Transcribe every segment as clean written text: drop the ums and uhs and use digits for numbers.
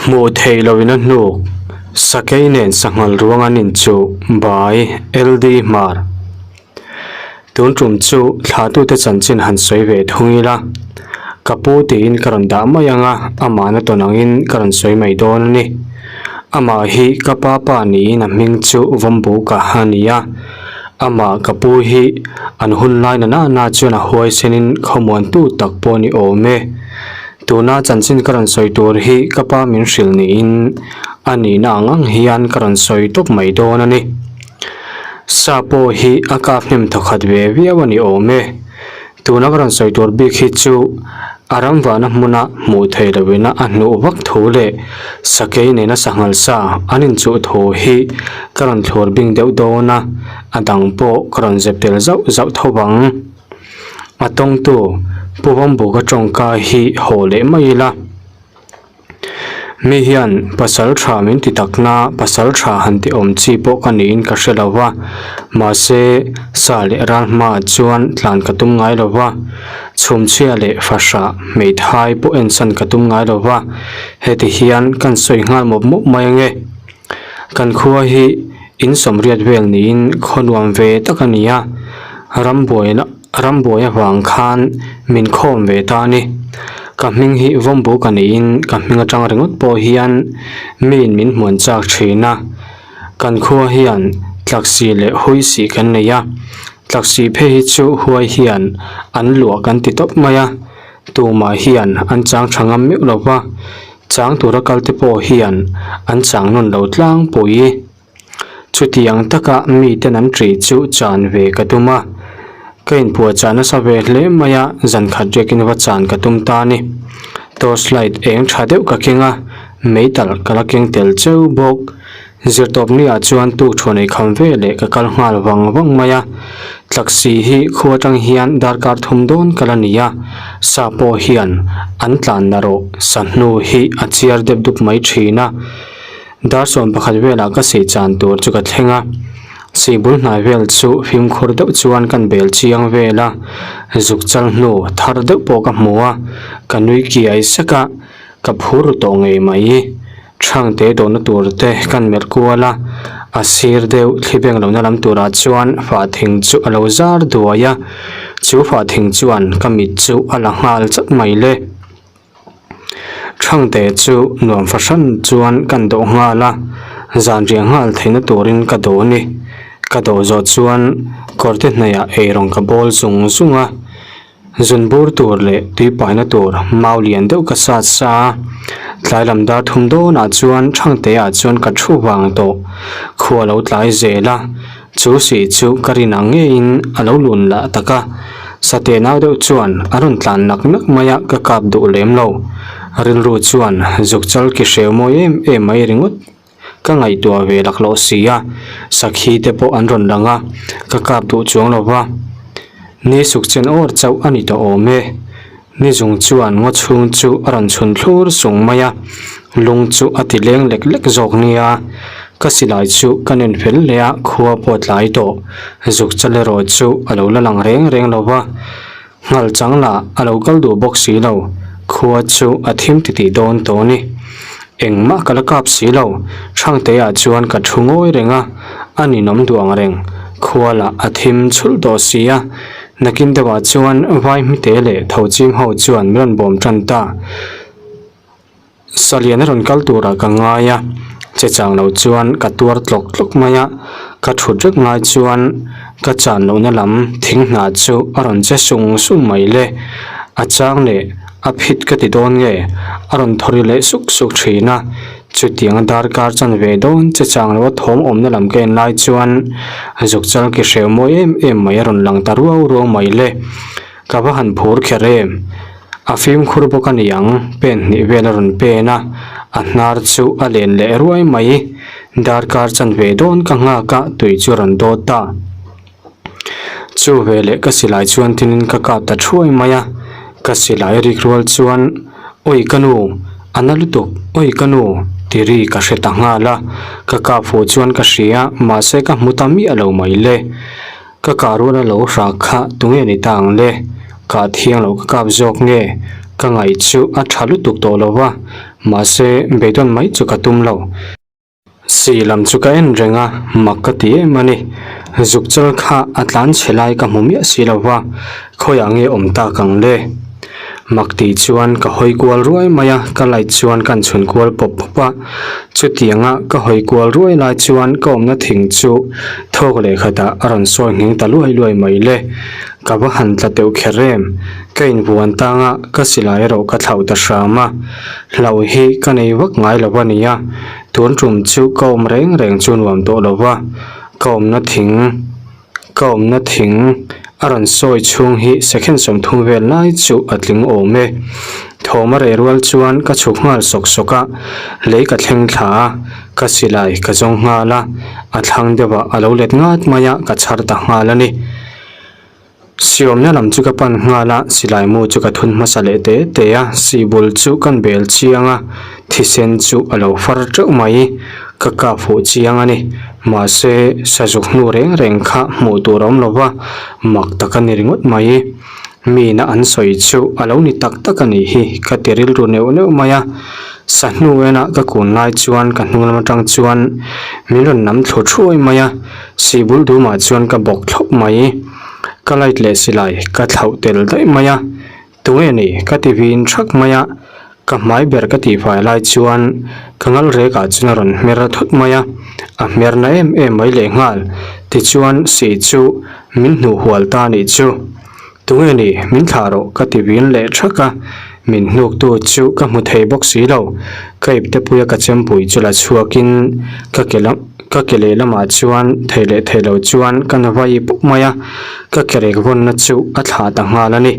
Hmuh theih lohin a hnuk, Sakei nen sanghal ruang an inchuh by LD Hmar. Tun tum chu thlatute chanchin han sawi ve thung ila, ka pu tiin ka rawn dah mai ang a, amahna tawn angin ka rawn sawi mai dawn a ni. Amah hi ka pa pa niin a hming chu Vawmbuka a ni a, amah ka pu hi an hun lai na na na chuan a huaisenin khawmuantu tak pawh a ni awm e. Tuna chanchin ka rawn sawi tur hi ka pa min hrilh niin a nihna ang ang hian ka rawn sawi tawp mai dawn a ni. Sa pawh hi a kap hnem thawkhat ve viau a ni awm e. Tuna ka rawn sawi tur bik hi chu a ram vahna hmuna hmuh theih lohina a hnuh vak thu leh sakei nena sanghal sa an inchuh thu hi ka rawn thlur bing deuh dawn a, a dang pawh ka rawn zep tel zauh zauh tho vang. A tawngtu Pu Vawmbuka tawngka hi haw leh mai ila. Mi hian pasal tha min ti takna pasal tha han ti awm chi pawh ka niin ka hre lo va, mahse sa leh ral hmaah chuan tlan ka tum ngai lo va, chhumchhia leh fahrah hmeithai pawh ensan ka tum ngai lo va, heti hian kan sawi nghal mawp mawp mai ange. Kan khua hi in sawmriat vel niin khaw nuam ve tak a ni a, rambuaina rambuai avang khan min khawm ve ta a ni. Ka hming hi Vawmbuk a niin ka hming atang ringawt pawh hian miin min hmuan chak thin a. Kan khua hian tlaksi leh huisi kan nei a, tlaksi phei hi chu huai hian an luah kan ti tawp mai a, tumah hian an chang tha ngam meuh lo va. Chang tura kalte pawh hian an chang nawn lo tlangpui. Chutiang taka miten an ṭih chu chan ve ka tum a, ka inpuahchah nasa ve hle mai a, zan khat riakin va chan ka tum ta a ni. Torch light eng ṭha deuh ka keng a, meitalh ka la keng tel cheu bawk. Zirtawpni ah chuan tuk thuan ei kham ve leh ka kal nghal vang vang mai a, tlaksi hi khu atang hian darkar thum dawn ka la ni a, sa pawh hian an tlan na rawh sa hnu hi a chiar dep dup mai thin a, dar sawm pakhat velah ka sih chan tur chu ka thleng a, sih bul hnai vel chu fimkhur deuh chuan kan bel chiang vel a, zuk chal hnu thar deuh pawh ka hmu a, ka nui kiai sek a, ka phur ru tawh ngei mai. Thangte dawhna tur te kan melh kual a, a sir deuh thli beng lohna lam turah chuan fah thing chu a lo zar duai a, chu fah thing chuan ka mit chu a la nghal chat mai le. Thangte chu nuam fahran chuan kan dawh nghal a, zan riah nghal theihna turin ka dawh a ni. Ka dawh zawh chuan kawrte hnaihah eirawng ka bawl zung zung a. Zun bur tur leh tui paina tur mau lian deuh ka sat sa a, tlai lam dar thum dawnah chuan Thangte ah chuan ka thu vang tawh. Khua lo tlai zel a, chu sih chu ka rin ang ngeiin a lo lun lah tak a, sate nau deuh chuan a rawn tlan nak nak mai a ka kap duh lem lo. Rilru chuan zuk chal ki hreu mawi em em mai ringawt. Ka ngaihtuah ve laklawh si a, sakhi te pawh an rawn lang a, ka kap duh chuang lo va. Ni suk chen awr chauh a ni tawh awm e. Ni zung chuan ngaw chhung chu a rawn chhun thlur sung mai a, lung chu a ti leng lek lek zawk nia. Ka silai chu ka nen fel hle a, khua pawh a tlai tawh. Zuk chal erawh chu a lo la lang reng reng lo va. Nghal chang lah a lo kal duh bawk si lo, khua chu a thim titih dawn tawh a ni. Engmah ka la kap si lo, Thangteah chuan ka thu ngawi reng a, a ninawm duh ang reng, khua lah a thim chhulh tawh si a. Nakin deuhah chuan vai hmite leh tho ching ho chuan min rawn bawm tan ta. Salian a rawn kal turah ka ngai a, che chang lo chuan ka tuar tlawk tlawk mai a, ka thut rek ngai chuan ka chan lohna lam thing hna chu a rawn che sung sung mai le, a chang leh a phit ka ti dawn nge a rawn thawri leh suk suk thin a, chutiang a darkar chan ve dawn che chang lo a thawm awmna lam ka en lai chuan zuk chal ki hreu mawi em em mai a rawn lang ta ruau ruau mai le. Ka va han phur kher em? A fimkhur bawk a ni ang, pen hnih vel a rawn pen a, a hnar chu a len leh ruai mai. Darkar chanve dawn ka nghak a, tui chu a rawn dawt ta. Chu veleh ka silai chuan tinin ka kap ta thuai mai a, ka silai rik rual chuan, Awi ka nu, a na lutuk, awi ka nu, ti ri ka hre ta nghal a, ka kap fuh chuan ka hria, mahse ka hmu ta miah lo mai le. Ka kah rual a lo hrah kha tunge ni ta ang le? Kah thiang loh ka kap zawk nge? Ka ngaih chu a tha lutuk tawh lo va. Mahse, beidawn mai chu ka tum lo. Sih lam chu ka en reng a, mak ka ti em a ni. Zuk chal kha a tlan chhe lai ka hmu miah si lo va, khawiah nge awm tak ang le? Mak tih chuan ka hawi kual ruai mai a, ka light chuan ka chhun kual pawp pawp a. Chutianga ka hawi kual ruai lai chuan ka awmna thing chu thawk leh khatah a rawn sawi nghing ta luai luai mai le. Ka va han tla teuh kher em? Ka invuan tang a, ka silai erawh ka thlauh ta hram a. Hlauh hi ka nei vak ngai lo a nia, tun tum chu ka awm reng reng chu nuam tawh lo va, ka awmna thing, ka awmna thing a rawn sawi chhung hi second 30 vel lai chu a tling awm e. Thawm a reh rual chuan ka chhuk nghal sawk sawk a, lei ka thleng thla a, ka silai ka zawng nghal a, a thlang deuhah a lo let ngat mai a, ka chhar ta nghal a ni. Siawmna lam chu ka pan nghal a, silai mu chu ka thun hmasa leh te te a, sihbul chu kan bel chiang a, thisen chu a lo far teuh mai, ka kap fuh chiang a ni. Mahse, sazuk hnu reng reng kha hmuh tur a awm lo va, mak tak a ni ringawt mai. Mina an sawi chu a lo ni tak tak a nih hi, ka ti rilru neuh neuh mai a. Sa hnu enah ka kun lai chuan ka hnung lam atang chuan min rawn nam thlu thuai mai a. Sihbul dumah chuan ka bawk thlawp mai. Ka light leh silai ka thlauh tel daih mai a, tunge ni ka ti vin thak mai a, ka hmai ber ka tihfai lai chuan ka ngal rekah chuan a rawn hmer thut mai a, a hmer na em em mai lehnghal. Tichuan sih chu min hnuh hual ta nih chu. Tunge ni, min thlah rawh ka ti vin leh thak a, min hnuktu chu ka hmu thei bawk si lo. Ka iptepuia ka chempui chu la chhuakin ka ke lam ka ke lehlamah chuan thei leh thei lo chuan ka na vai pawp mai a, ka ke rek vawnna chu a thlah ta nghal a ni.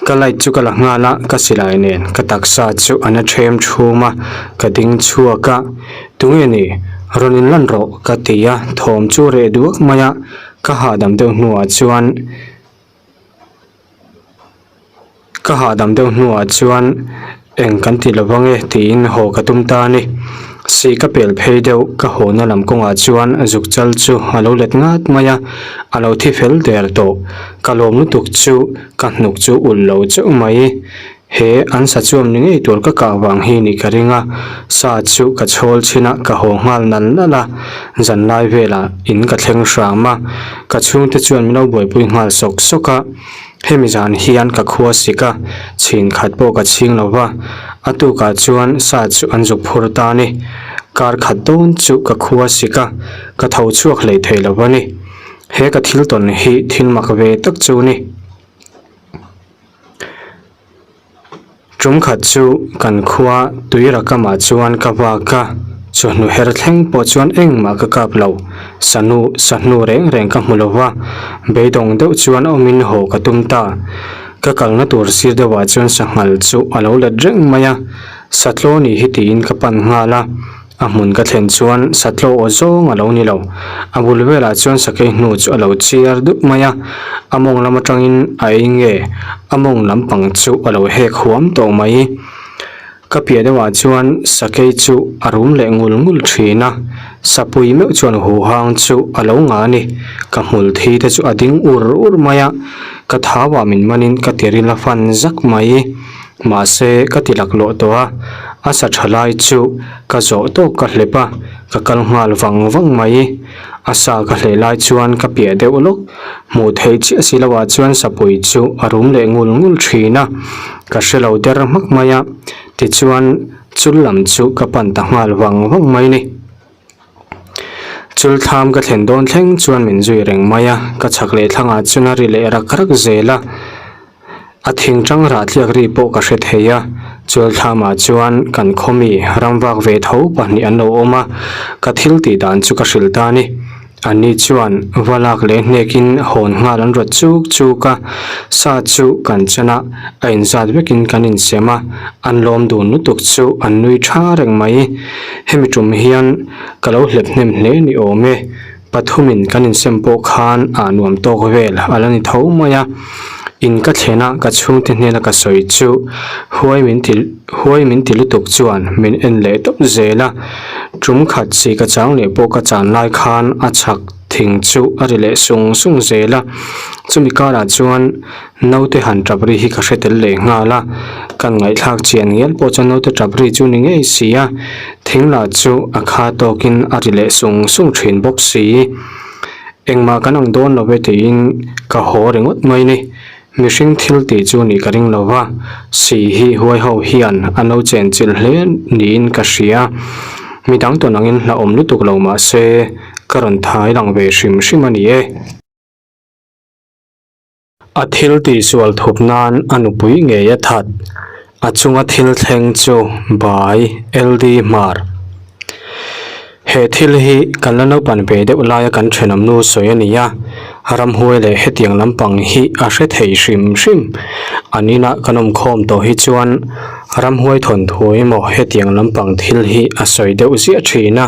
Ka light chu ka la nghal a, ka silai nen ka taksa chu a na ṭhem ṭhum a, ka ding chhuak a, Tunge ni, rawn inlan rawh ka ti a, thawm chu reh duak mai a, Ka hahdam deuh hnuah chuan ka hahdam deuh hnuah chuan eng kan ti lo vang e tiin haw ka tum ta a ni. Sih ka pel phei deuh ka hawna lam kawngah chuan zuk chal chu a lo let ngat mai a, a lo thi fel der tawh. Ka lawm lutuk chu ka hnuk chu ulh lo chauh mai. He an sa chuam ni ngei tur ka kah vang hi nih ka ring a, sa chu ka chhawl chhin a, ka haw nghal nal nal a, zan lai velah in ka thleng hram a, ka chhungte chuan min lo buaipui nghal sawk sawk a, hemi zan hian ka khua sik a, chhin khat pawh ka chhing lo va, a tukah chuan sa chu an zuk phur ta a ni, kar khat dawn chu ka khua sik a, ka tho chhuak hlei thei lo va ni, he ka thil tawn hi thil mak ve tak chu ni. Tum khat chu kan khua tuira kamah chuan ka vak a, chawhnu her thleng pawh chuan engmah ka kap lo, sanu sahnu reng reng ka hmu lo va, beidawng deuh chuan awmin haw ka tum ta. Ka kalna tur sir deuhah chuan sanghal chu a lo let reng mai a, satlaw ni hi tiin ka pan nghal a. A hmun ka thlen chuan satlaw aw zawng a lo ni lo. A bul velah chuan sakei hnu chu a lo chiar dup mai a, a mawng lam atangin a ei nge a mawng lampang chu a lo hek huam tawh mai. Ka piah deuhah chuan sakei chu a rum leh ngul ngul thin a, sapui meuh chuan huhang chu a lo ngah a ni. Ka hmul thi te chu a ding ur ur mai a, ka thauah min manin ka tiril a fan zak mai. Mahse, ka ti laklawh tawh a, a sa tha lai chu ka zawh tawk ka hlep a, ka kal nghal vang vang mai. A sa ka hleh lai chuan ka piah deuh lawk, hmuh theih chiah si loah chuan sapui chu a rum leh ngul ngul thin a, ka hre lo der hmak mai a, tichuan chul lam chu ka pan ta nghal vang vang mai ni. Chul thlam ka thlen dawn thleng chuan min zui reng mai a, ka chhak leh thlangah chuan a ri leh rak rak zel a. A thing tang rah tliak ri pawh ka hre thei a, Chualthlamah chuan kan khawmi ramvak ve tho pahnih an lo awm a, ka thil tih dan chu ka hrilh ta a ni. Anni chuan va lak leh hnekin hawn nghal an rawt chuk chuk a, sa chu kan chan a, a inzat vekin kan insem a, an lawm dun lutuk chu an nui tha reng mai. Hemi tum hian ka lo hlep hnem hle ni awm e. Pathumin kan insem pawh khan ah nuam tawk vel a la ni tho mai a, in ka thlen a ka chhungte hnena ka sawi chu huai min ti huai min ti lutuk chuan min en leh tawp zel a, tum khat chi ka chang leh pawh ka chan lai khan a chak. Thing chu a ri leh sung sung zel a, chumi karah chuan naute han tap ri hi ka hre tel leh nghal a, kan ngaihthlak chian ngial pawh chuan naute tap ri chu ni ngei si a, thing lah chu a kha tawkin a ri leh sung sung thin bawk si. Engmah kan ang dawn lo e tiin ka haw ringawt mai ni. Mihring thil tih chu nih ka ring lo va, si hi huai ho hian a lo chen chilh hle niin ka hria. Midang tawn angin hlauhawm lutuk lo mah se, ka rawn thai lang ve hrim hrim a ni e. A thil tihsual thup nan a nupui ngei a that. A chunga thil thleng chu Bai LD Hmar. He thil hi kan la naupan ve deuh laia kan thenawm nu sawi a ni a, ramhuai leh hetiang lampang hi a hre thei hrim hrim. An inah kan awm khawm tawh hi chuan ramhuai thawnthu emaw hetiang lampang thil hi a sawi deuh ziah thin a,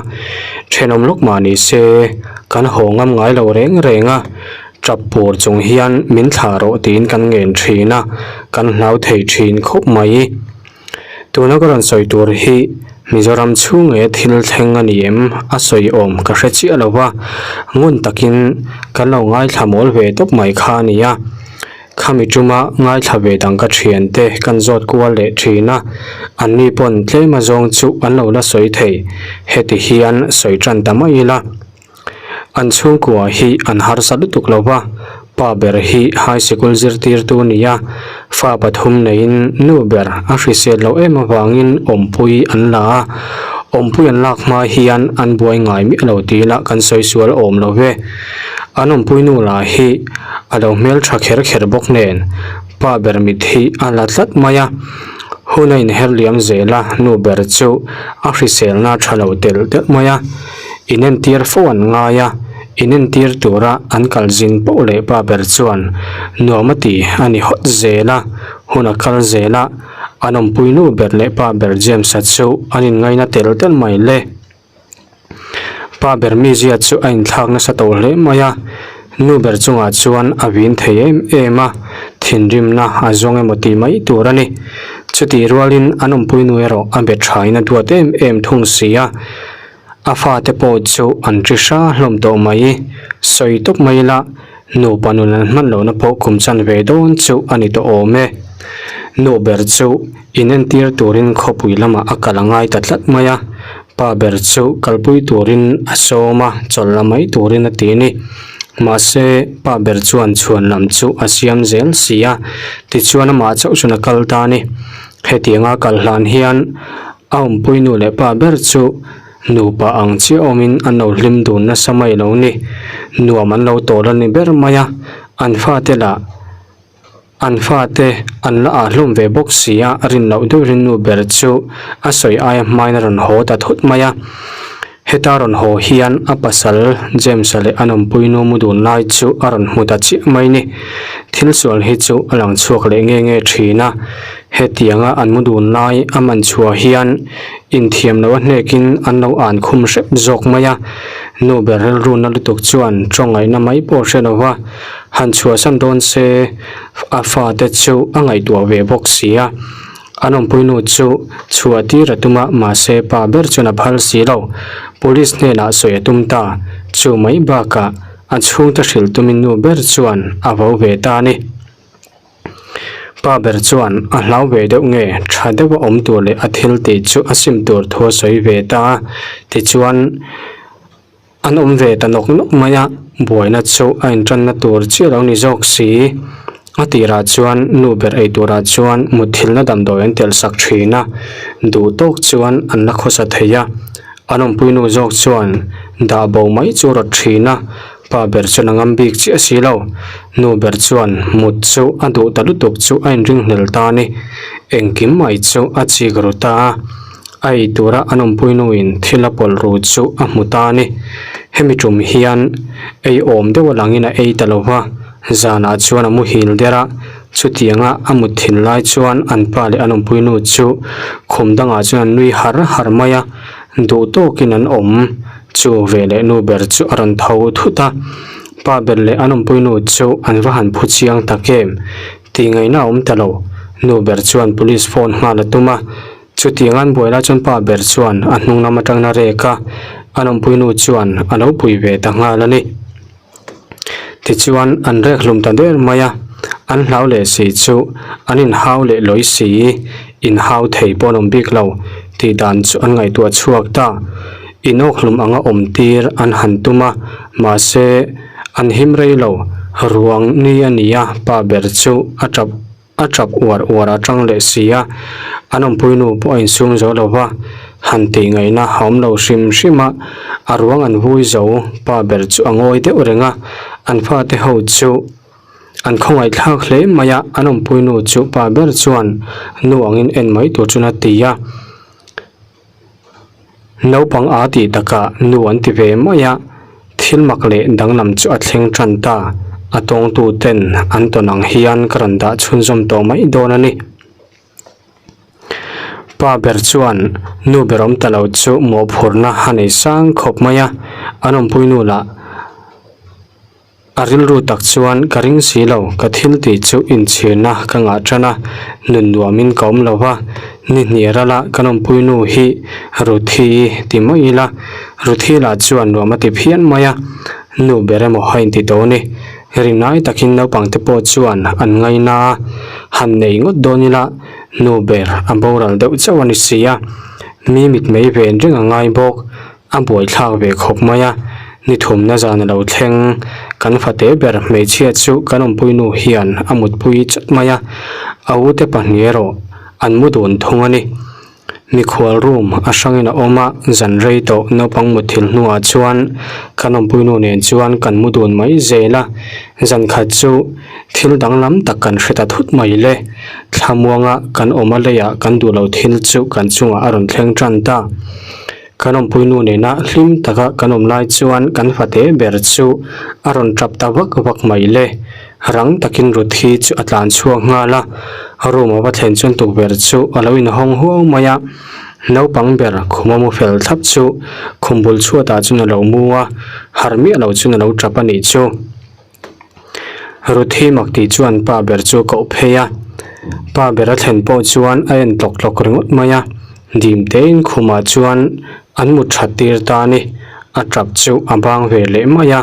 thenawm lawk mah ni se kan haw ngam ngai lo reng reng a, tap pur chung hian min thlah rawh tiin kan ngen thin a, kan hlau thei thin khawp mai. Tuna ka rawn sawi tur hi Mizoram chhung nge thil thleng a ni em a sawi awm ka hre chiah lo va, ngun takin kan lo ngaithla mawl ve tawp mai kha a ni a. Khami tuma ngaithla ve dang ka thiante kan zawt kual leh thin a, anni pawn tlem azawng chu an lo la sawi thei, heti hian sawi tan ta mai ila. An chhungkua hi an harsa lutuk lo va, pa ber hi high sikul zirtirtu a ni a, fa pathum neiin nu ber a hrisel loh em avangin awmpui an la a, awmpui an lak hma hian an buai ngai miah lo tih lah kan sawi sual awm lo ve. An awmpui nu lah hi a lo hmeltha kher kher bawk nen pa ber mit hi a la tlat mai a, hun a inher liam zel a, nu ber chu a hriselna tha lo telh telh mai a. Inentir fo an ngai a, inentir tura an kal zin poh leh pa ber chuan nuam a ti a ni hawt zel a, hun a kal zel a, an awmpui nu ber leh pa ber James-a chu an inngaina tel tel mai le. Pa ber mizia chu a inthlak nasa tawh hle mai a, nu ber chungah chuan a vin thei em em a, thinrimna a zawng emaw tih mai tur a ni. Chutih rualin an awmpui nu erawh a bet thain a duat em em thung si a. A fate pawh chu an ri hra hlawm tawh mai. Sawi tawp mai ila, nupa nun an hman lohna pawh kum chan ve dawn chu a ni tawh awm e. Nu ber chu inentir turin khawpui lamah a kal a ngai ta tlat mai a, pa ber chu kalpui turin a sawm a, chawlh la mai turin a ti a ni. Mahse, pa ber chuan chhuan lam chu a siam zel si a, tichuan amah chauh chuan a kal ta a ni. Hetianga kal hlan hian A awmpui nu leh pa ber chu nupa ang chiah awmin an lo hlim dun nasa mai lo ni. Nuam an lo tawl a ni ber mai a, an fate lah an fate an la ah hlawm ve bawk si a, rin loh deuh rin nu ber chu a sawi aia hmain a rawn haw ta thut mai a. Heta rawn haw hian a pasal James-a leh an awmpui nu mu dun lai chu a rawn hmu ta chiah mai ni. Thil sual hi chu a lang chhuak leh nge nge thin a, hetianga an mu dun lai a man chhuah hian inthiam lo a hnekin an lo an khum hrep zawk mai a. Nu ber rilruna lutuk chuan tawngaihna mai pawh hre lo va, han chhuahsan dawn se a fate chu a ngaihtuah ve bawk si a. An awmpui nu chu chhuah tir a tum a, mahse pa ber chuan a phal si lo. Police hnenah sawi a tum ta. Chu mai bakah a chhungte hrilh tumin nu ber chuan a vo ve ta a ni. Pa ber chuan a hlau ve deuh nge tha deuh a awm tur leh a thil tih chu a sim tur thu a sawi ve ta a, tichuan, An awm ve ta nawk nawk mai a, buaina chu a intanna tur chiah lo ni zawk si. A tirah chuan nu ber ei turah chuan mutthilhna damdawi an telh sak thin a, duh tawk chuan an la khawsa thei a. An awmpui nu zawk chuan dah bo mai chu rawt thin a, pa ber chuan a ngam bik chiah si lo. Nu ber chuan mut chu a duh ta lutuk chu a inringhlel ta a ni. Engkim mai chu a chik ru ta a. A ei tura an awmpui nuin thil a pawlh ru chu a hmu ta a ni. Hemi tum hian ei awm deuh a langin a ei ta lo va, zanah chuan a muhil der a, chutianga a mut thin lai chuan an pa leh an awmpui nu chu khum dangah chuan an nui har har mai a, duh tawkin an awm. Chu veleh nu ber chu a rawn tho thut a, pa ber leh an awmpui nu chu an va han phu chiang tak em tih ngaihna a awm ta lo. Nu ber chuan police phone nghal a tum a. Chutiang an buai lai chuan pa ber chuan a hnung lam atangin a rek a, an awmpui nu chuan a lo pui ve ta nghal a ni. Tichuan an rek hlum ta der mai a, an hlau leh si chu an inhau leh lawi si, inhau thei pawh an awm bik lo tih dan chu an ngaihtuah chhuak ta. Inawk hlum anga awm tir an han tum a, mahse an him rei lo, ruang ni a ni a, pa ber chu a tap. A tap uar uar a tang leh si a, an awmpui nu pawh a insum zo lo va, han tih ngaihna a awm lo hrim hrim a, a ruang an vui zo, pa ber chu a ngawi deuh reng a, an fate ho chu an khawngaih thlak hle mai a, an awmpui nu chu pa ber chuan nu angin en mai tur chuan a ti a. Naupang a tih takah nu an ti ve mai a, thil mak leh danglam chu a thleng tan ta. A tawngtu ten an tawn ang hian ka rawn dah chhunzawm tawh mai dawn a ni. Pa ber chuan nu ber awm ta lo chu mawhphurhna a nei sang khawp mai a, an awmpui nu lah A rilru tak chuan ka ring si lo, ka thil tih chu inchhirna ka ngah tan a, nun nuamin ka awm lo va, ni hnih rala kan awmpui nu hi Ruthi ti mai ila, Ruthi lah chuan nuam a ti phian mai a, nu ber emaw a inti tawh ni, rinai takin naupangte pawh chuan an ngaina a, han nei ngawt dawn ila nu ber a boral deuh chauh a ni si a, mi mitmei ven reng a ngai bawk. A buaithlak ve khawp mai a, ni thumna zan a lo thleng. Kan fate ber hmeichhia chu kan awmpui nu hian a mutpui chawt mai a, a ute pahnih erawh an mu dun thung a ni. Mikhual room a hrangin a awm a, zan rei tawh naupang mutthilh hnuah chuan kan awmpui nu nen chuan kan mu dun mai zel a, zan khat chu thil danglam tak kan hre ta thut mai le. Thlamuanga kan awm a leiah kan duh lo thil chu kan chungah a rawn thleng tan ta. Kan awmpui nu nena hlim taka kan awm lai chuan kan fate ber chu a rawn tap ta vak vak mai le. Rang takin Ruthi chu a tlan chhuak nghal a, room a va thlen chuan tukverh chu a lo inhawng huau mai a. Naupang ber khuma mu fel thlap chu khum bul chhuatah chuan a lo mu a, harh miah lo chuan a lo tap a nih chu. Ruthi mak tih chuan pa ber chu a koh phei a, pa ber a thlen pawh chuan a en tlawk tlawk ringawt mai a, dim tein khumah chuan an mut that tir ta a ni, a tap chu a bang ve leh mai a,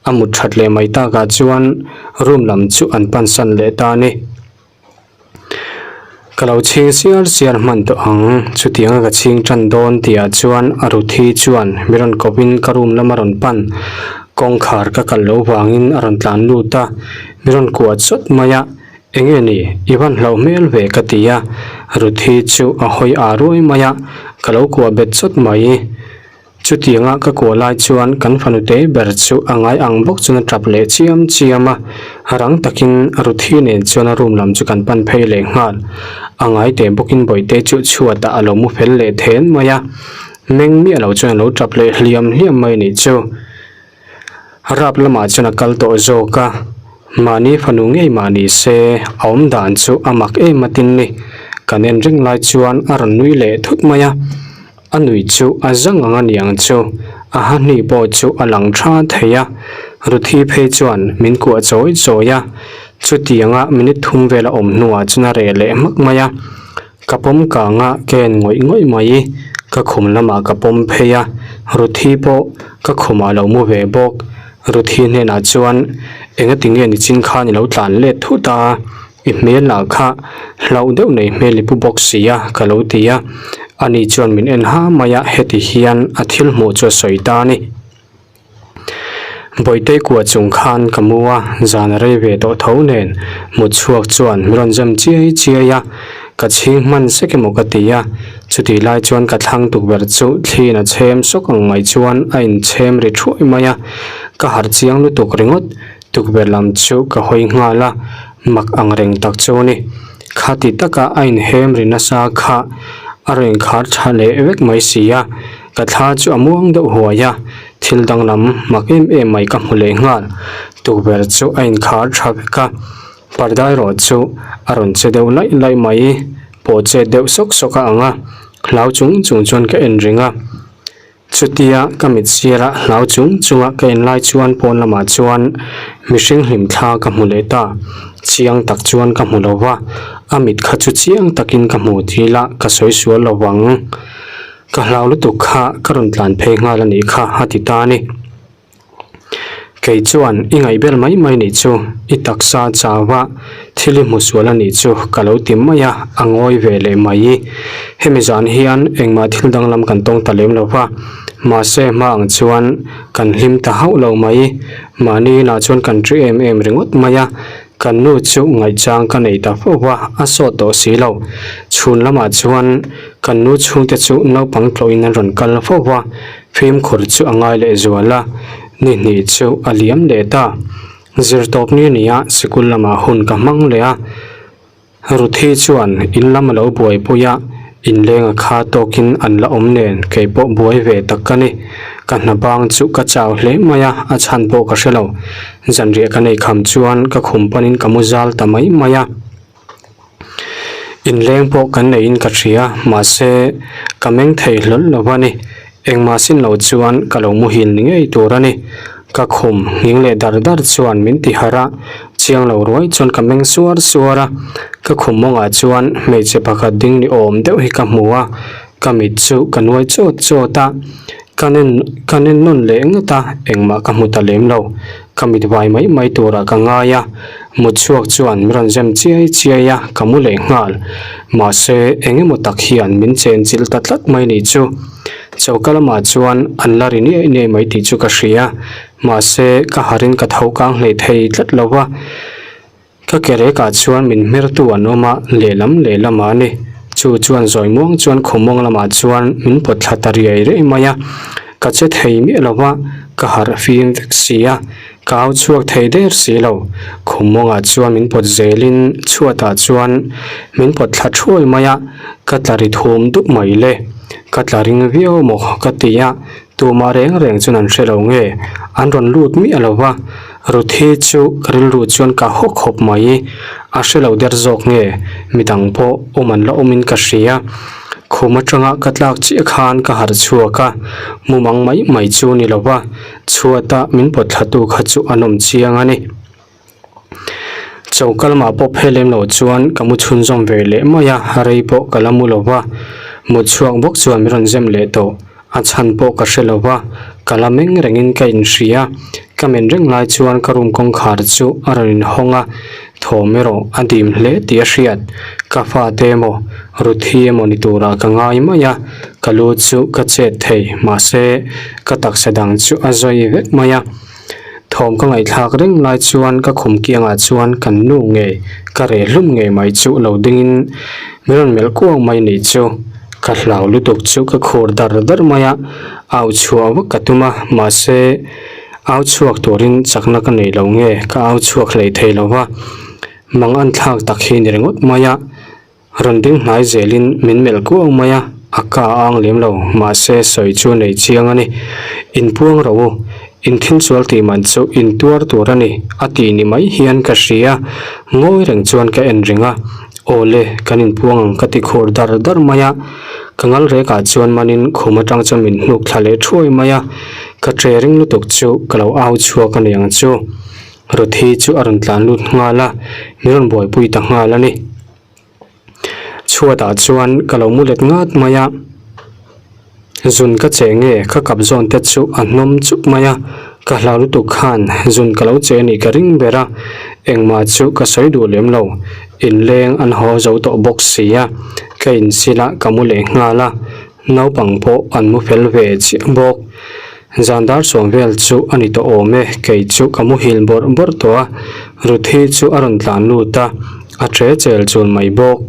a mut that leh mai takah chuan room lam chu an pansan leh ta a ni. Ka lo chhing siar siar hman tawh ang, chutianga ka chhing tan dawn tihah chuan a Ruthi chuan mi rawn kawpin ka room lam a rawn pan, kawngkhar ka kalh loh vangin a rawn tlan lut a, mi rawn kuah chawt mai a, enge ni i van hlauh hmel ve ka ti a, Ruthi chu a hawi ah ruai mai a, ka lo kuah bet chawt mai. Chutianga ka kuah lai chuan kan fanu te ber chu a ngai ang bawk chuan a tap leh chiam chiam a, rang takin Ruthi nen chuan a room lam chu kan pan phei leh nghal. A ngai teh bawkin Bawihte chu chhuatah a lo mu fel leh then mai a, meng miah lo chuan a lo tap leh hliam hliam mai nih chu. Rap lamah chuan a kal tawh zawk a, mahni fanu ngei mah ni se a awm dan chu a mak em atin ni. Kan en reng lai chuan a rawn nui leh thut mai a. A nui chu a zang ang a niang chu, a ha hni pawh chu a lang tha thei a, Ruthi phei chuan min kuah chawi chawi a, chutianga minute thum vel a awm hnuah chuan a reh leh hmak mai a, ka pawm kang a ka en ngawih ngawih mai, ka khum lamah ka pawm phei a, Ruthi pawh ka khumah a lo mu ve bawk, Ruthi hnenah chuan engati nge nichin khan i lo tlan let thut a? I hmel lah kha hlauh deuh nei hmel i pu bawk si a, ka lo ti a. Ani chuan min en ha mai a, heti hian a thil hmuh chu a sawi ta a ni. Bawihte kua chung khan ka mu a, zan a rei ve tawh tho nen mut chhuak chuan min rawn zem chiai chiai a, ka chhing hman sek emaw ka ti a. Chutih lai chuan ka thlang tukverh chu thliin a chhem sawk ang mai chuan a inchhem ri thuai mai a, ka harh chiang lutuk ringawt. Tukverh lam chu ka hawi nghal a, mak ang reng tak chu a ni. Khati taka a inhem ri nasa kha a rawn inkhar tha leh vek mai si a, ka thla chu a muang deuh huai a, thil danglam mak em em mai ka hmu leh nghal. Tukverh chu a inkhar tha vek a, parda erawh chu a rawn che deuh laih laih mai, pawh chet deuh sawk sawk a ang a, hlau chung chung chuan ka en reng a. Chutia ka mit sira hlau chung chunga ka en lai chuan pawn lamah chuan mihring hlim thla ka hmu leh ta. Chiang tak chuan ka hmu lo va, a mit kha chu chiang takin ka hmu thil a, ka sawi sual lo vang. Ka hlau lutuk kha ka rawn tlan phei nghal a nih kha a ti ta a ni. Kei chuan i ngaihbel mai mai nih chu, i taksa chau a, thil i hmu sual a nih chu ka lo ti mai a, a ngawi ve leh mai. Hemi zan hian engmah thil danglam kan tawng ta lem lo va, mahse hma ang chuan kan hlim ta hauh lo mai. Mahni inah chuan kan ṭi em em ringawt mai a, kan nu chu ngaihchang ka nei ta fo va, a sawt tawh si lo. Chhun lamah chuan kan nu chhungte chu naupang tlawhin an rawn kal fo va, fimkhur chu a ngai leh zual a, ni hnih chu a liam leh ta. Zirtawp ni nia sikul lamah hun ka hmang leh a. Ruthi chuan in lam a lo buaipui a, inlenga kha tawkin an la awm nen kei pawh buai ve tak ka ni. Ka hna bang chu ka chau hle mai a, a chhan pawh ka hre lo. Zanriah ka nei kham chuan ka khum panin ka mu zal ta mai mai a. Inleng pawh kan neiin ka hria, mahse ka meng thei hlawl lo a ni. Engmah sin lo chuan ka lo muhil ni ngei tur a ni. Ka khum nghing leh dar dar chuan min ti harh a, chiang lo ruai chuan ka meng suar suar a. Ka khum mawngah chuan hmeichhe pakhat ding ni awm deuh hi ka hmu a, ka mit chu ka nuai chawt chawt a. Ka nen ka nen nawn leh ngat a, engmah ka hmu ta lem lo. Ka mit vai mai mai turah ka ngai a, mut chhuak chuan min rawn zem chiai chiai a, ka mu leh nghal. Mahse, eng emaw tak hian min chen chilh ta tlat mai nih chu. Choka lamah chuan an la ri niaih niaih mai tih chu ka hria, mahse ka harin ka tho kang hlei thei tlat lo va. Ka ke rekah chuan min hmertu an awm a, lehlam lehlamah a ni. Chu chuan zawi muang chuan khawmuang lamah chuan min pawt thla ta riai riai mai a. Ka che thei miah lo va, ka harh fim vek si a, ka au chhuak thei der si lo. Khawmuangah chuan min pawt zelin chhuatah chuan min pawt thla thuai mai a, ka tla ri thum dup mai le. Ka tla ring viau maw ka ti a, Tumah reng reng chuan an hre lo nge, an rawn lut miah lo va, Ruthi chu ka rilru chuan ka haw khawp mai, a hre lo der zawk nge, midang pawh awm an la awmin ka hria. Khum atanga ka tlak chiah khan ka harh chhuak a, mumang mai mai chu ni lo va, chhuata min pawt thlatu kha chu an awm chiang a ni. Choka lamah pawh phei lem lo chuan ka mu chhunzawm ve leh mai a, rei pawh ka la mu lo va, mut chhuak bawk chuan min rawn zem leh tawh. A chhan pawh ka hre lo va, ka la meng rengin ka inhria. Ka men reng lai chuan ka room kawngkhar chu a rawn inhawng a, thawm erawh a dim hle tih a hriat. Ka fate emaw, Ruthi emaw ni turah ka ngai mai a, ka lu chu ka chet thei, mahse ka taksa dang chu a zawi vek mai a. Thawm ka ngaihthlak reng lai chuan ka khum kiangah chuan kan nu ngei, ka reh hlum ngei mai chu lo dingin min rawn melh kuau mai nih chu. Ka hlau lutuk chu ka khur dar dar mai a, au chhuah vak ka tum a, mahse au chhuak turin chakna ka nei lo nge ka au chhuak hlei thei lo va, mang an thlak tak hi ni ringawt mai a. Rawn ding hnai zelin min melh kuau mai a, a ka a ang lem lo, mahse sawi chu nei chiang a ni. Inpuang rawh u, in thil sual tih man chu in tuar tur a ni, a tih ni mai hian ka hria. Ngawi reng chuan ka en ring a, Aw le, kan inpuang ang ka ti khur dar dar mai a. Ka ngal rekah chuan manin khum atang chuan min hnuk thla leh thuai mai a, ka tre ring lutuk chu ka lo au chhuak a ni ang chu. Ruthi chu a rawn tlan lut nghal a, min rawn buaipui ta nghal a ni. Chhuatah chuan ka lo mu let ngat mai a, zun ka che nge ka kap zawn te chu a hnawm chuk mai a, ka hlau lutuk khan zun ka lo che anih ka ring ber a, engmah chu ka sawi duh lem lo, inleng an haw zo tawh bawk si a, ka insil a ka mu leh nghal a, naupang pawh an mu fel ve chiah bawk. Zan dar sawm vel chu a ni tawh awm e, kei chu ka muhil bawrh bawrh tawh a, Ruthi chu a rawn tlan lut a, a tre chel chul mai bawk.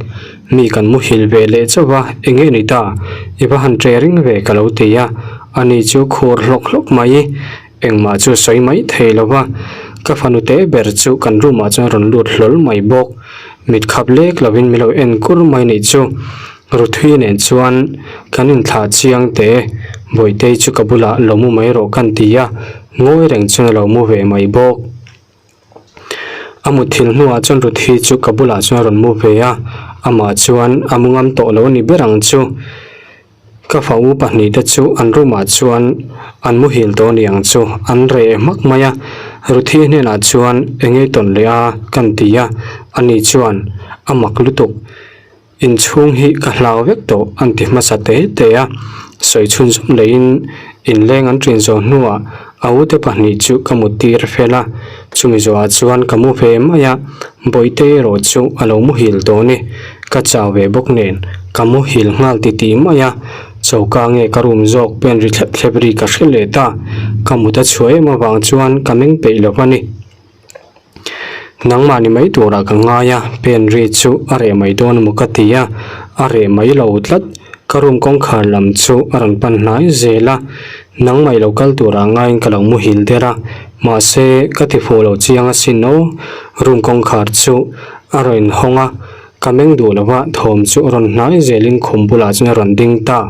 Mi kan muhil ve leh chauh a, eng nge ni ta, i va han tre ring ve ka lo ti a, ani chu khur hlawk hlawk mai, engmah chu sawi mai thei lo va, ka fanu te ber chu kan room ah chuan a rawn lut hlawl mai bawk, mit khap lek lovin min lo en kur mai nih chu. Ruthui nen chuan kan inthlah chiang teh, Bawihtei chu ka bulah lo mu mai rawh kan ti a, ngawi reng chuan a lo mu ve mai bawk. A mutthil hnuah chuan Ruthi chu ka bulah chuan a rawn mu ve a, amah chuan a mu ngam tawh lo a ni ber ang chu. Ka fa u pahnihte chu an room ah chuan an muhil tawh a ni ang chu, an reh hmak mai a. Ruthi hnenah chuan eng ei tawn leh a kan ti a, ani chuan a mak lutuk. Inchhung hi ka hlau vek tawh an ti hmasa te te a, sawi chhunzawm leiin inleng an ṭin zawh hnuah a ute pahnih chu ka mut tir fel a, chumi zawhah chuan ka mu ve mai a, Bawihte erawh chu a lo muhil tawh a ni, ka chau ve bawk nen ka muhil nghal titih mai a, choka nge ka room zawk pen ri thlep thlep ri ka hre leh ta, ka mut a chhuah em avang chuan ka meng peih lo a ni. Nangmah ni mai turah ka ngai a, pen ri chu a reh mai dawn emaw ka ti a, a reh mai lo tlat. Ka room kawngkhar lam chu a rawn pan hnai zel a, nangmah i lo kal turah ngaiin ka lo muhil der a, mahse ka ti fuh lo chiang asin aw. Room kawngkhar chu a rawn inhawng a, ka meng duh lo va, thawm chu a rawn hnai zelin khum bulah chuan a rawn ding ta.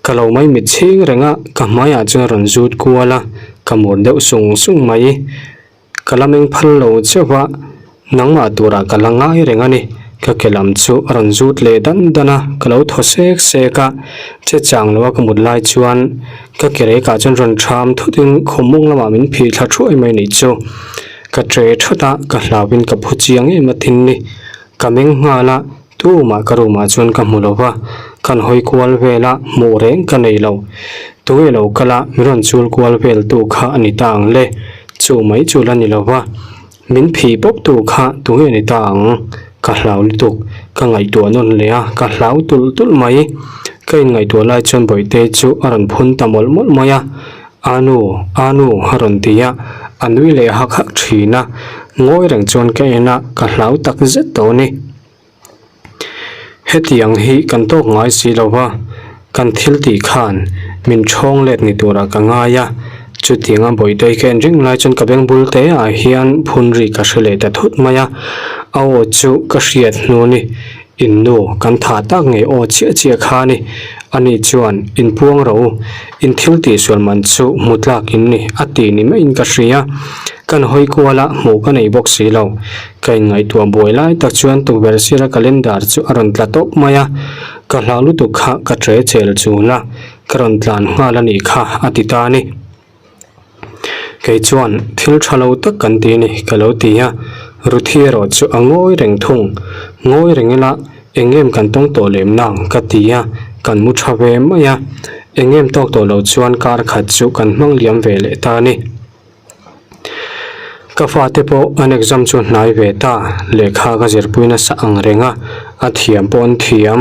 Ka lo mai mit chhing reng a, ka hmaiah chuan a rawn zut kual a, ka mur deuh sung sung mai. Ka la meng phal lo cheuh a, nangmah turah ka la ngai reng a ni. Ka ke lam chu a rawn zut leh dan dan a, ka lo thaw sek sek a. Che chang lo a ka mut lai chuan ka ke rekah chuan rawn ṭham thutin khawmawng lamah min phih thla thuai mai nih chu. Ka ṭe ṭhawt a, ka hlauhin ka phu chiang em a tin ni. Ka meng nghal a. Tumah ka room ah chuan ka hmu lo va, kan hawi kual vel a, hmuh reng ka nei lo. Tunge lo kal a, min rawn chul kual vel tu kha a ni ta ang le? Chu mai chu la ni lo va, min phih pawp tu kha tunge ni ta ang? Ka hlau lutuk, ka ngaihtuah nawn leh a, ka hlau tulh tulh mai. Ka inngaihtuah lai chuan Bawihte chu a rawn phun ta mawlh mawlh mai a, Anu, Anu a rawn ti a, a nui leh hak hak thin a, ngawi reng chuan ka en a, ka hlau tak zet tawh a ni. Hetiang hi kan tawk ngai si lo va, kan thil tih khan min ṭhawng let ni turah ka ngai a, chutianga Bawihte ka en reng lai chuan ka beng bul te ah hian phun ri ka hre leh ta thut mai a, a aw chu ka hriat hnu ni, in nu kan tha tak ngei aw chiah chiah kha a ni, ani chuan in puang ro u, in thil tih sual man chu hmu tlak in ni a tih ni maiin ka hria, kan hawi kual a hmuh ka nei bawk si lo. Ka inngaihtuah buai lai tak chuan tukverh sira calendar chu a rawn tla tawp mai a, ka hlau lutuk kha ka ṭe chel chul a, ka rawn tlan nghal a nih kha a ti ta a ni. Kei chuan thil ṭha lo tak kan ti a ni ka lo ti a, Ruthi erawh chu a ngawi reng thung. Ngawi reng ila eng em kan tawng tawh lem nang ka ti a, kan mu ṭha ve mai a, eng em tawk tawh lo chuan kar khat chu kan hmang liam ve leh ta a ni. Ka fate pawh an exam chu hnai ve ta, lehkha ka zirpui nasa ang reng a, a thiam pawh an thiam.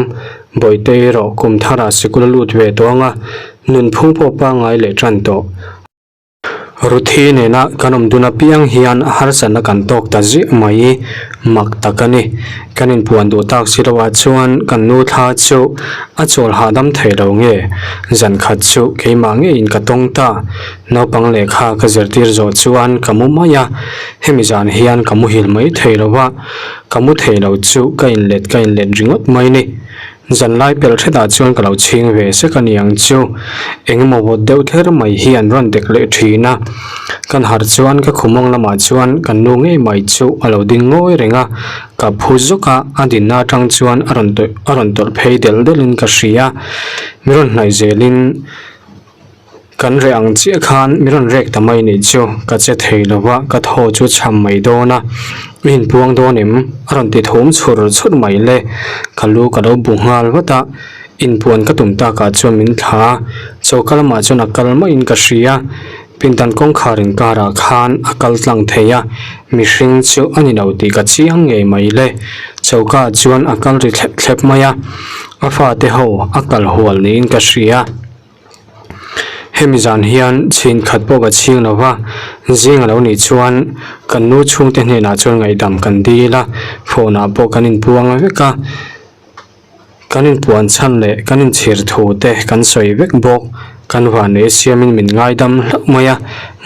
Bawihte erawh kum tharah sikul a lut ve tawh ang a, nunphung pawh pangngai leh tan tawh. Ruthi nena kan awm dun apiang hian harsatna kan tawk ta ziah mai, mak tak a ni. Kan inpuan duh tak si loah chuan kan nu thla chu a chawl hahdam thei lo nge, zan khat chu keimah ngeiin ka tawng ta. Naupang lehkha ka zirtir zawh chuan ka mu mai a, hemi zan hian ka muhil mai thei lo va, ka mu thei lo chu ka inlet ka inlet ringawt mai ni. Zanlai pel hretah chuan ka lo chhing ve sek a ni ang chu, engemaw vawt deuh thler mai hi an rawn dek leh thin a. Kan harh chuan ka khumawng lamah chuan kan nu ngei mai chu a lo ding ngawi reng a, ka phu zawk a, a dinna atang chuan a rawn tawih a rawn tawlh phei delh delhin ka hria, min rawn hnaih zelin. Kan reh ang chiah khan min rawn rek ta mai nih chu, ka che thei lo va, ka thaw chu chham mai dawn a, i inpuang dawn em? A rawn ti thum chhur chhur mai le, ka lu ka lo bu nghal vat a, inpuan ka tum takah chuan min thla a, choka lamah chuan a kal maiin ka hria, pindan kawngkhar inkarah khan a kal tlang thei a, mihring chu a ni lo tih ka chiang ngei mai le, choka ah chuan a kal ri thlep thlep mai a, a fate ho a kal hual niin ka hria. Hemi zan hian chhin khat pawh ka chhing lo va, zing a lo nih chuan kan nu chhungte hnenah chuan ngaihdam kan dil a, phone ah pawh kan inpuang vek a, kan inpuan chhan leh kan inchhir thu te kan sawi vek bawk, kan vanlei siamin min ngaidam hlauh mai a,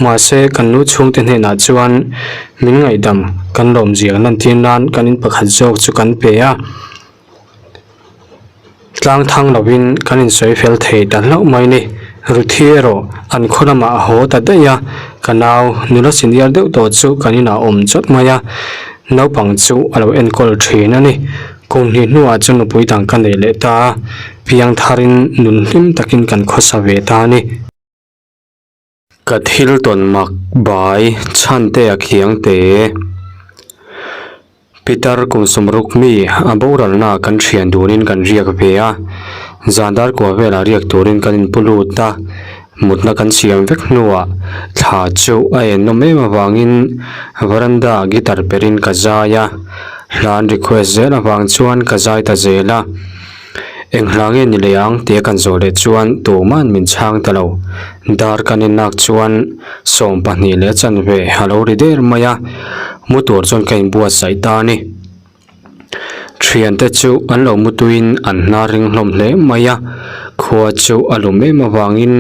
mahse kan nu chhungte hnenah chuan min ngaihdam kan lawmzia lantir nan kan in pakhat zawk chu kan pe a. Tlang thang lovin kan insawi fel thei ta hlauh mai ni. Ruthi erawh an khaw lamah a haw ta daih a, ka nau nula senior deuh tawh chu kan inah awm chawt mai a, naupang chu a lo enkawl thin a ni. Kum hnih hnuah chuan nupui dang ka nei leh ta a, piang tharin nun hlim takin kan khawsa ve ta a ni. Ka thil tawn mak bai chhan te a khiang te. Pitar kum sawmruk mi a boralna kan thian dunin kan riak ve a, zan dar kua velah riak turin kan inpu lut a, mutna kan siam vek hnuah thla chu a en nawm em avangin veranda ah guitar perin ka zai a, hla an request zel avang chuan ka zai ta zel a. Eng hla nge ni leh ang tia kan zawh leh chuan tuman min chhang ta lo. Dar kan inlak chuan 22 leh chanve a lo ri der mai a, mu tur chuan ka inbuatsaih ta a ni. Thiante chu an lo mu tuiin an hnar ring hlawm hle mai a, khua chu a lum em avangin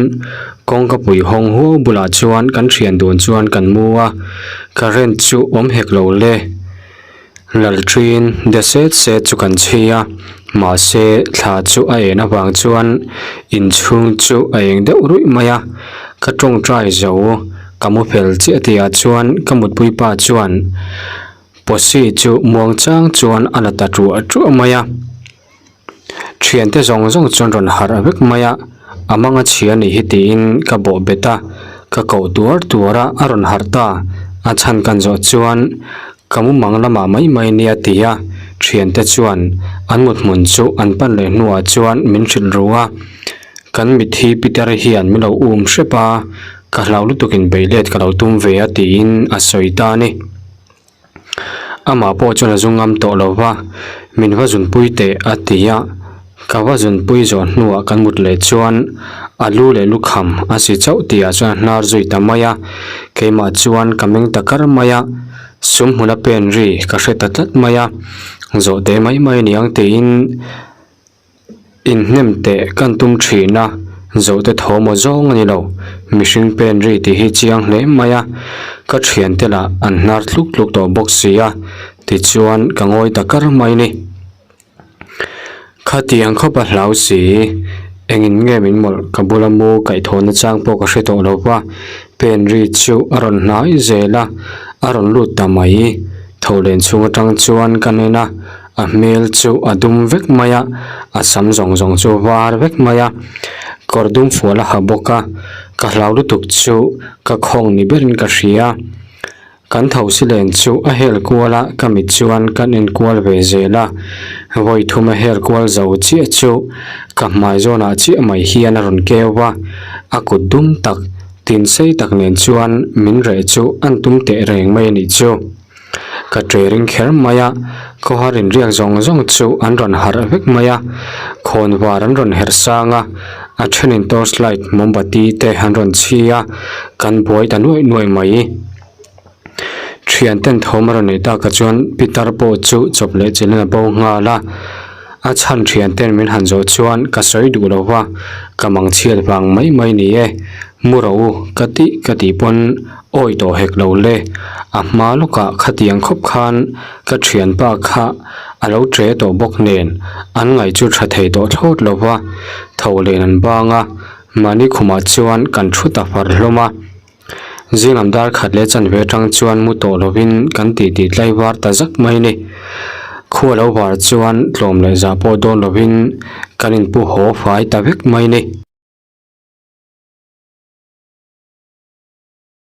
kawngka pui hawng huau bulah chuan kan thian dun chuan kan mu a, current chu awm hek lo le. Lalṭuiin de set set chu kan chhi a, mahse thla chu a en avang chuan inchhung chu a eng deuh ruih mai a, ka tawngtai zo ka mu fel chiah tihah chuan ka mutpui pa chuan posi chu muang chang chuan a la ta ṭuah ṭuah mai a. Thiante zawng zawng chuan rawn harh vek mai a, a mang a chhia a nih hi tiin ka bawh bet a, ka koh tuar tuar a, a rawn harh ta, a chhan kan zawh chuan ka mumang lamah mai mai nia ti a, thiante chuan an mut hmun chu an pan leh hnuah chuan min hrilh ru a, kan mitthi Peter hian min lo um hrep a, ka hlau lutukin beihlet ka lo tum ve a tiin a sawi ta a ni. Amah pawh chuan a zu ngam tawh lo va, Min va zunpui teh a ti a, ka va zunpui zawh hnuah kan mut leh chuan a lu leh lukham a si chauh tihah chuan a hnar zui ta mai a, keimah chuan ka meng ta kar mai a, sum hmuna pen ri ka hre ta tlat mai a, zawh teh mai mai aniang tiin. Inhnem teh kan tum thin a, zohte thaw maw zawng a ni lo. Mihring pen ri tih hi chiang hle mai a, ka thiante lah an hnar tluk tluk tawh bawk si a, tichuan ka ngawi ta kar mai ni. Khatiang khawp a hlau si, engin nge min mawlh ka bula mu kaihthawhna chang pawh ka hre tawh lo va, pen ri chu a rawn hnai zel a, a rawn lut ta mai. Tho len chhung atang chuan ka nen a. A hmel chu a dum vek mai a, a sam zawng zawng chu var vek mai a, kawr dum fual a ha bawk a, ka hlau lutuk chu ka khawng ni berin ka hria. Kan thosi len chu a hel kual a, ka mit chuan kan en kual ve zel a, vawi thum a hel kual zo chiah chu ka hmai zawnah chiah mai hian a rawn keu va, a kut dum tak tin sei tak nen chuan min reh chu an tum teh reng mai a nih chu. Ka ṭe ring kher mai a, khawhar inriak zawng zawng chu an rawn harh vek mai a, khawnvar an rawn herh sang a, a thenin torch light mawmbati te an rawn chhi a, kan buai ta nuaih nuaih mai. Thianten thawm a rawn neih takah chuan Pitar pawh chu chawp leh chilhin a bo nghal a, a chhan thianten min han zawh chuan ka sawi duh lo va, ka mang chhiat vang mai mai ni e, mu rawh u ka tih ka tih pawn Awi tawh hek lo le, a hma lawkah khatiang khawp khan ka thianpa kha a lo che tawh bawk nen an ngaih chu tha thei tawh thlawt lo va, tho len an bang a, mahni khumah chuan kan thu ta far hlawm a. Zinglam dar khat leh chanve atang chuan mu tawh lovin kan titi tlaivar ta zak mai ni. Khua lo var chuan tlawm leh zah pawh dawn lovin kan inpu haw fai ta vek mai ni.